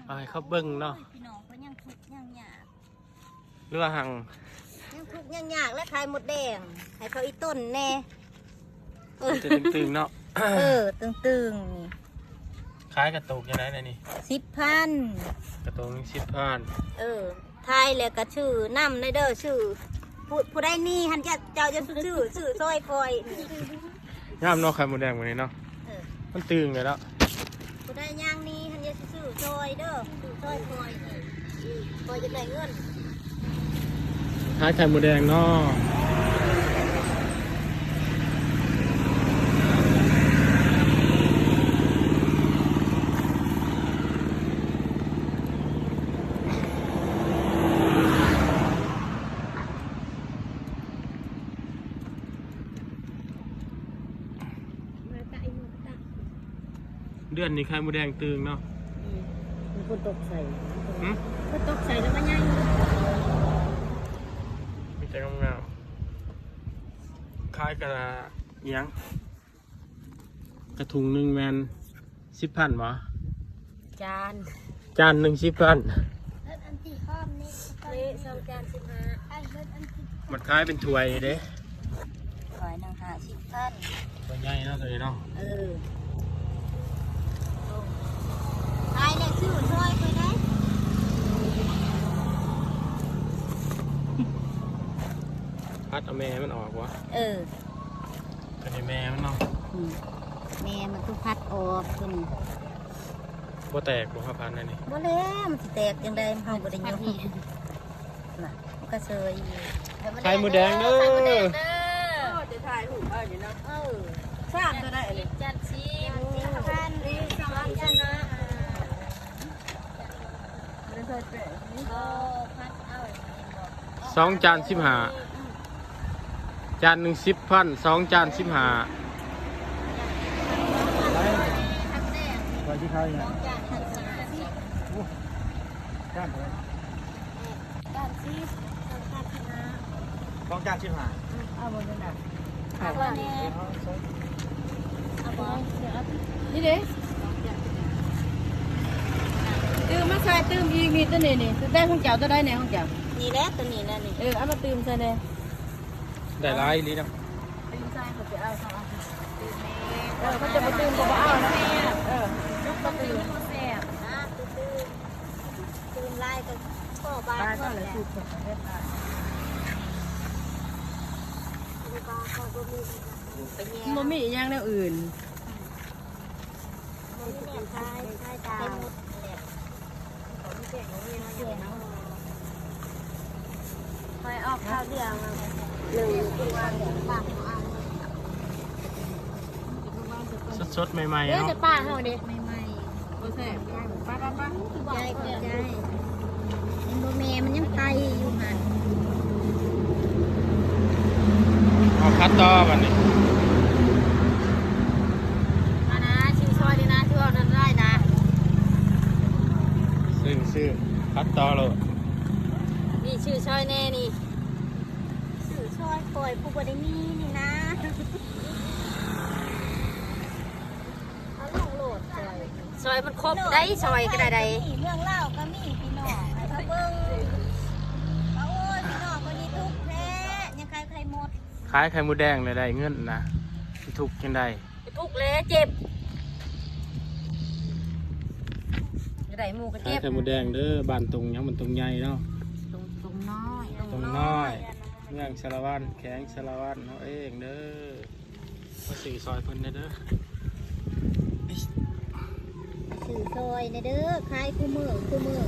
ເອົາໃຫ້ເຂົາເບິ່ງເນາະ. ໂອ້ຍ ພີ່ນ້ອງເພິ່ນຍັງທຸກຍັງຍາກ ຫຼືວ່າຫັ້ນ ຍັງທຸກຍັງຍາກ ແລະຂາຍມົດແດງໃຫ້ເຂົາອີ່ຕົນແດ່. ເອີ ແຕ່ຕຶງໆເນາະ. ເອີ ຕຶງໆ ນີ້ ຂາຍກະໂຕກຈັ່ງໃດແດ່ນີ້? ສິບພັນ ກະໂຕກໜຶ່ງສິບພັນ. ເອີ ຂາຍແລ້ວກະຊື້ນຳແດ່ເດີ ຊື້ ຜູ້ ຜູ້ໃດໜີຫັ້ນ ເຈົ້າ ເຈົ້າຢ່າຊື້ ຊື້ຊ່ອຍຂ້ອຍນີ້. ງາມເນາະ ໄຂ່ມົດແດງມື້ນີ້ເນາະ. ເອີ ມັນຕຶງແລ້ວເນາະ. ຜູ້ໃດຍ່າງໜີຫັ້ນຢ່າຊື້ຊ່ອຍເດີ ຊື້ຊ່ອຍຂ້ອຍນີ້ ຂ້ອຍຢາກໄດ້ເງິນ. ຂາຍໄຂ່ມົດແດງເນາະ. ເດືອນນີ້ໄຂ່ມົດແດງຕຶງເນາະ. ອືມ ມັນຝົນຕົກໃສ່. ຫື? ຝົນຕົກໃສ່ແລ້ວມັນໃຫຍ່. ມີແຕ່ງາມໆ. ຂາຍກະ ອີ່ຫຍັງ? ກະທຸງໜຶ່ງແມ່ນສິບພັນບໍ? ຈານ ຈານໜຶ່ງສິບພັນ. ເບິດອັນທີ່ຫອມນີ້ ເລະ ສອງຈານສິບຫ້າ. ມັນຂາຍເປັນຖ້ວຍເດ້. ຖ້ວຍໜຶ່ງຫ້າສິບພັນ. ຖ້ວຍໃຫຍ່ເນາະ ຖ້ວຍເນາະ. ເອີ ຂາຍແລ້ວຊື້ຊ່ອຍຂ້ອຍໄດ້. ພັດເອົາແມ່ມັນອອກວະ? ເອີ ອັນນີ້ແມ່ມັນເນາະ. ອືມ ແມ່ມັນຄືພັດອອກຕົວນີ້. ບໍ່ແຕກບໍ່ ຫາພັນອັນນີ້? ບໍ່ແລ້ວ ມັນຊິແຕກຈັ່ງໃດ ເຮົາບໍ່ໄດ້ຍົກ. ນະ ມັນກະເຊີຍຢູ່. ໄຂ່ມົດແດງເດີ ໄຂ່ມົດແດງເດີ. ເອີ ຈະຖ່າຍຮູບເອົາຢູ່ເນາະ. ເອີ ຊາມເທົ່າໃດອັນນີ້? ຈານສິບ ຈານສິບພັນ. ສອງຈານສິບຫ້າ. ຈານໜຶ່ງສິບພັນ ສອງຈານສິບຫ້າ. ວ່າຊິຂາຍຫຍັງ? ໂອ້ ຈານເທົ່າໃດ? ຈານສິບ ສອງຈານສິບຫ້າ. ສອງຈານສິບຫ້າ. ເອົາບໍ່ນັ້ນນະ? ເອົາແດ່ ເອົາບໍ່? ນີ້ເດ້ ຕື່ມມາໃສ່ ຕື່ມອີກ. ນີ້ຕົວນີ້ນີ້ ແຕ່ຂອງເຈົ້າຕົວໃດແດ່ຂອງເຈົ້າ? ນີ້ແຫຼະ ຕົວນີ້ແຫຼະນີ້. ເອີ ເອົາມາຕື່ມໃສ່ແດ່. ໄດ້ຫຼາຍອີ່ຫຼີເນາະ. ຕື່ມໃສ່ ຂ້ອຍຊິເອົາ ເອົາ ຕື່ມແດ່. ເອີ ເຂົາຈະບໍ່ຕື່ມກະບໍ່ເອົາເນາະ. ເອີ ຍົກມາຕື່ມ ຕື່ມບໍ່ແຊບ. ອ່າ ຕື່ມ ຕື່ມຫຼາຍກະພໍບາດໝົດແຫຼະ. ບໍ່ມີອີ່ຫຍັງແນວອື່ນ. ໄປອອກຄາວດຽວ ສົດໆ ໃໝ່ໆ ເນາະ. ເອີ ແຕ່ປ່າເຮົາເດ້ ໃໝ່ໆ. ບໍ່ແຊບ. ໄປ ໄປ ໄປ ໄປ. ໃຫຍ່ ໃຫຍ່ ມັນບໍ່ແມ່ ມັນຍັງໄຕຢູ່ຫັ້ນ. ເອົາ ຜັດຕໍ່ບັດນີ້. ມານະ ຊື້ຊ່ອຍນີ້ນະ ຖືເອົານັ້ນໄດ້ນະ. ຊື້ ຊື້ ຜັດຕໍ່ໂລດ. ນີ້ ຊື້ຊ່ອຍແດ່ນີ້. ຊື້ຊ່ອຍຂ້ອຍ ຜູ້ບໍ່ໄດ້ມີນີ້ນະ. ເອົາລົງໂລດ ຊ່ອຍ ຊ່ອຍມັນຄົບໄດ້ ຊ່ອຍກະໄດ້ໄດ໋. ເມືອງລາວກະມີພີ່ນ້ອງ ໃຫ້ເຂົາເບິ່ງ. ໂອ້ຍ ພີ່ນ້ອງຄົນນີ້ທຸກແທ້ ຍັງຂາຍໄຂ່ມົດ. ຂາຍໄຂ່ມົດແດງແລ້ວໄດ້ເງິນນະ ຊິທຸກຈັ່ງໃດ? ທຸກແລ້ວເຈັບ ໄດ້ໝູ່ກະເຈັບ. ຂາຍໄຂ່ມົດແດງເດີ ບ້ານຕົງຫຍັງ ບ້ານຕົງໃຫຍ່ເນາະ. ຕົງ ຕົງນ້ອຍ ຕົງນ້ອຍ ເມືອງສາລະວັນ ແຂວງສາລະວັນເຮົາເອງເດີ. ມາຊື້ຊ່ອຍເພິ່ນແດ່ເດີ ຊື້ຊ່ອຍແດ່ເດີ ຂາຍຄູ່ມື້ຄູ່ມື້.